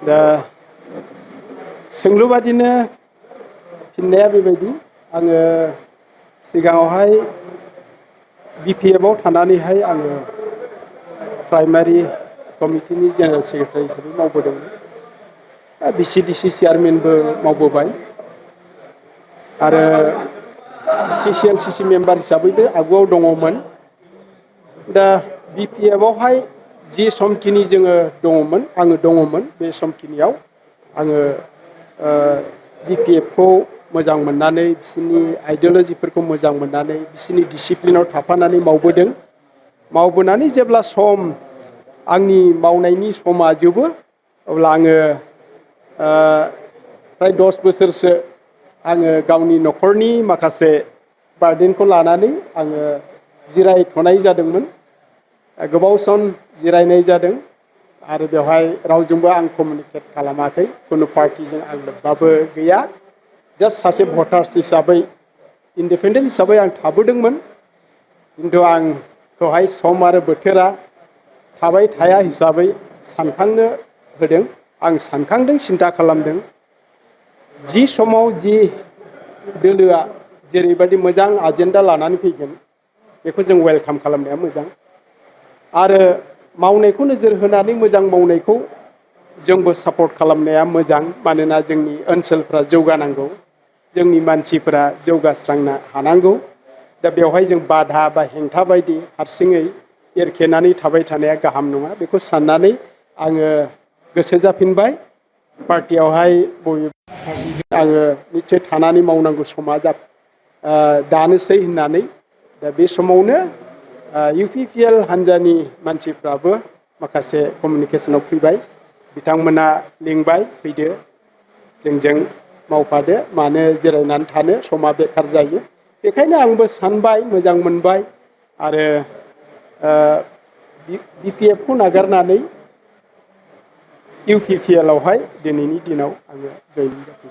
दा सोंलु बादिनो फिननाया बेबायदि आङो सिगाङावहाय BPF आव थानानैहाय आङो प्राइमारि कमिटिनि जेनेरेल सेक्रेटारि हिसाबै मावबोदोंमोन। BCDC चेयारमेनबो मावबोबाय आरो TCLCC मेम्बार हिसाबैबो आगुआव दङमोन। दा BPF आवहाय जि समखिनि जोङो दङमोन आङो दङमोन बे समखिनियाव आङो BPF खौ मोजां मोननानै बिसोरनि आइडिय'लजिफोरखौ मोजां मोननानै बिसोरनि डिसिप्लिनाव थाफानानै मावबोदों। मावबोनानै जेब्ला आंनि मावनायनि समा जोबो अब्ला आङो फ्राय 10 बोसोरसो आङो गावनि न'खरनि माखासे बार्डेनखौ लानानै आङो जिरायथ'नाय जादोंमोन। गोबाव सम जिरायनाय जादों आरो बेवहाय रावजोंबो आं कमिउनिकेट खालामाखै। खुनु पार्टिजों आं लोब्बाबो गैया। जास्ट सासे भटार्स हिसाबै इन्डिपेन्डेन्ट हिसाबै आं थाबोदोंमोन। खिन्थु आंखौहाय सम आरो बोथोरा थाबाय थाया हिसाबै सानखांनो होदों। आं सानखांदों, सिन्था खालामदों। जि समाव जि दोलोआ जेरैबायदि मोजां आजेन्डा लानानै फैगोन बेखौ जों वेलकाम खालामनाया मोजां। आरो मावनायखौ नोजोर होनानै मोजां मावनायखौ जोंबो सापर्ट खालामनाया मोजां। मानोना जोंनि ओनसोलफ्रा जौगानांगौ, जोंनि मानसिफोरा जौगास्रांनो हानांगौ। दा बेवहाय जों बाधा बा हेंथा बायदि हारसिङै एरखेनानै थाबाय थानाया गाहाम नङा। बेखौ साननानै आङो गोसो जाफिनबाय। पार्टियावहाय आङो निश्चय थानानै मावनांगौ समा दानोसै होननानै। दा बे समावनो UPPL हान्जानि मानसिफ्राबो माखासे कमिउनिकेसनाव फैबाय। बिथांमोना लिंबाय, फैदो जोंजों मावफादो, मानो जिरायनानै थानो, समा बेखार जायो। बेखायनो आंबो सानबाय, मोजां मोनबाय आरो BPF खौ नागारनानै UPPL आवहाय दिनैनि दिनाव आङो जयेन जाफैबाय।